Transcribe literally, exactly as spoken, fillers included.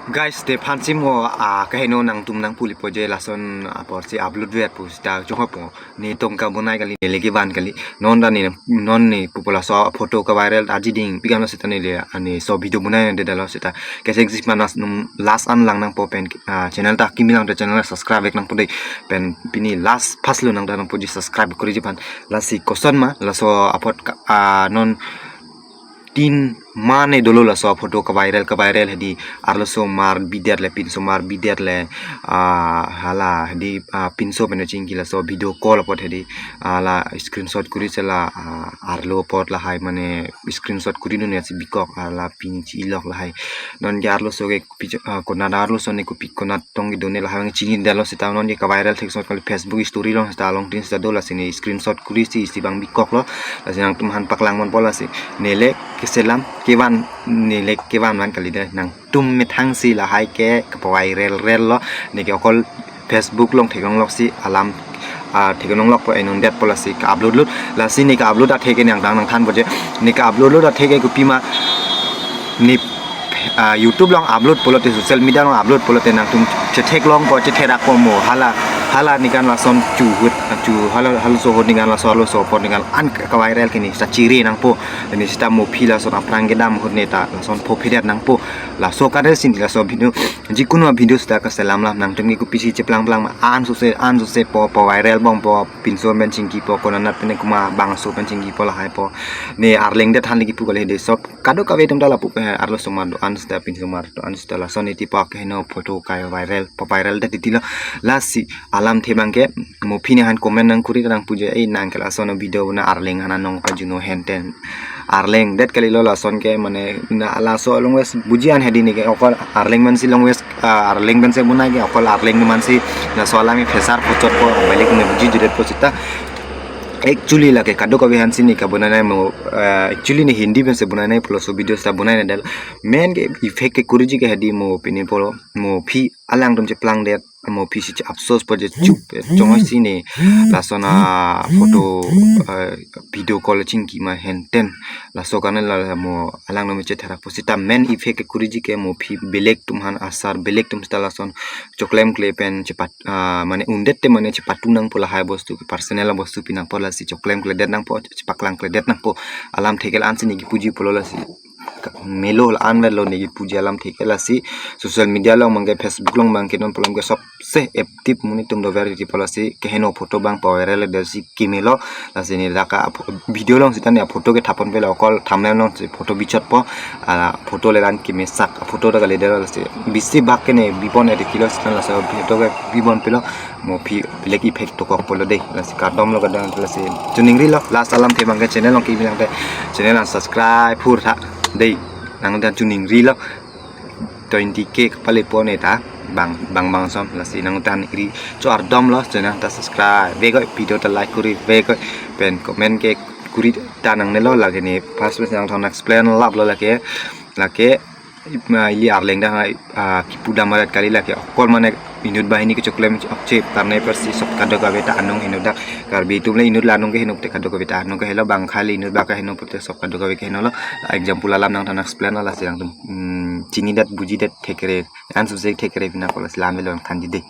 Guys, te phansi mo, ah, kaheno nangtum nangpulipo je lason apor si upload ver pu seta chonghopo. Ne tongka bonai kali, ne leke van kali. Non ta ne, non ne pupo laso photo ka-viral aji ding. Pi kam lo seta ne le, ah, ne laso video bonai ne dalo seta. Kechengsi panas num last an lang nangpo pen, ah, channel ta kimi lang te channel subscribe vek nangpo dei. Pen pini last first lo nang ta nangpo ji subscribe kuriji aphan. Lasi koson ma, laso apot ka, ah, non tin mane dolo laso photo ka-viral, ka-viral hedi arloso mar bidet le, pinso mar bidet le, ah, hala hedi, ah, pinso pen chingki laso video call apot hedi, ah, la screenshot kuri sela, ah, arlo apot lahai mane screenshot kuri dun ya si bikok, ah, la pini chi ilok lahai. Non ke arloso ke picho, ah, konat arloso ne kopi konat tong kedo ne lahai abang chinidetlo seta non ke ka-viral thek sot kali Facebook story along seta along tin seta do lasi ne screenshot kuri si isi abang bikoklo. Lasi nangtum aphan paklang ponpo lasi. Ne le keselam kevan, ne le kevan van kali dei, nangtum methang si lahai ke ka-viral rel lo. Ne ke okol Facebook along theklonglok si alam, ah, theklonglokpo, inutdetpo lasi ka-upload lut. Lasi ne ka-upload athe ke nangdang nangthanpo je. Ne ka-upload lut athe ke kopi ma ne, ah, YouTube along upload pulote, social media along upload pulote nangtum chetheklongpo, chetherakpo mo. Hala, hala ne kan lason chu ahut, chu hala, halaso ahut ne kan laso, halaso apor ne kan an ka-viral ke ne seta chiri nangpo. Ne seta mo aphi lason aphrang kedam ahut ne ta lason pho phidet nangpo. Laso kare sini laso video, jikunu video seta kaselam lam, nangtum ke kopisi cheplang plang ma, ansose, ansose po, po-viral bompo, pinso pen chingkipo, konat pen komat bangso pen chingkipo lahaipo. Ne arleng det han lagi pu kali dei, sop kadokave atum ta lapu pe arloso mar do-an seta, pinso mar do-an seta lason iti pa kaheno photo ka-viral, pa-viral det titilo. Lasi alamthe abang ke mo aphi ne han comment nangkuri nangpu je, "Ei, nang ke lason video na arleng han anong pajuno henten." Arleng det kalilo lason ke mane na laso along wes buji an hedi ne ke okol arleng mansi along wes, ah, arleng pensi bonai ke okol arleng mansi laso alam ke phesar phochotpo, balik ne buji judetpo seta. Actually lake kadokave aphansi ne kabonai nai mo, ah, actually ne Hindi pensi bonai nai pulo laso video seta bonai nangdetlo. Main ke effect ke kuriji ke hedi mo pini pulo mo aphi alangtum cheplangdet, mo aphi si che-apsos po je chup, eh, chongoi si ne lason aphoto, eh, video call chingki ma henten. Laso karne la mo alangtum chetherakpo seta main effect ke kuriji ke mo aphi belek atum aphan asar, belek atum seta lason choklemkle pen chepat, ah, mane undet te mane chepatu nangpo lahai bostu, personal bostu pi nangpo lasi choklemkledet nangpo, chepaklangkledet nangpo. Alamthe ke la-an si ne kipuji pulo lasi ka-, melo la-an melo ne kipuji alamthe ke lasi social media along abang ke Facebook along abang ke non pulo ke sop se active monit atum dover titi pulo lasi kaheno photo abang pa-viral det si kemelo. Lasi ne dak apho-, video along seta ne aphoto ke thap ponpe lo, okol thumbnail along si photo bichotpo, ah, photo le ran kemesak, aphoto ta kali dei lasi bisi bak ke ne bipon edi kilo seta laso photo ke bipon pelo mo aphi belek effect dokok pulo dei. Lasi kardomlo kadang lasi chuningrilo, last alamthe abang ke channel along kimi lang te channel an subscribe phurtha dei, nangtum chuningrilo. Twenty K kapale po ne ta bang, bang bang som, lasi nangtum iri cho ardomlo channel ta subscribe vekoi, video ta like kuri vekoi, pen comment ke kuri ta nangnelo. Lake ne first, first nangtum explain laplo lake, lake, ah, ili arleng dak, ah, kipu dam arat kali lake okol mane inut banghini kechoklem chep karne apotsi sop kadokave ta anong heno dak. Karbi atum le inut la anong ke heno te kadokave ta anong ke helo, bang khali inut bak ke heno pute sop kadokave ke henolo. Example alam nangtum explain lo lasi nangtum, hmm, chinidet bujidet thekre, ansose thekre pi nangkok lasi lam velo nangthanji dei.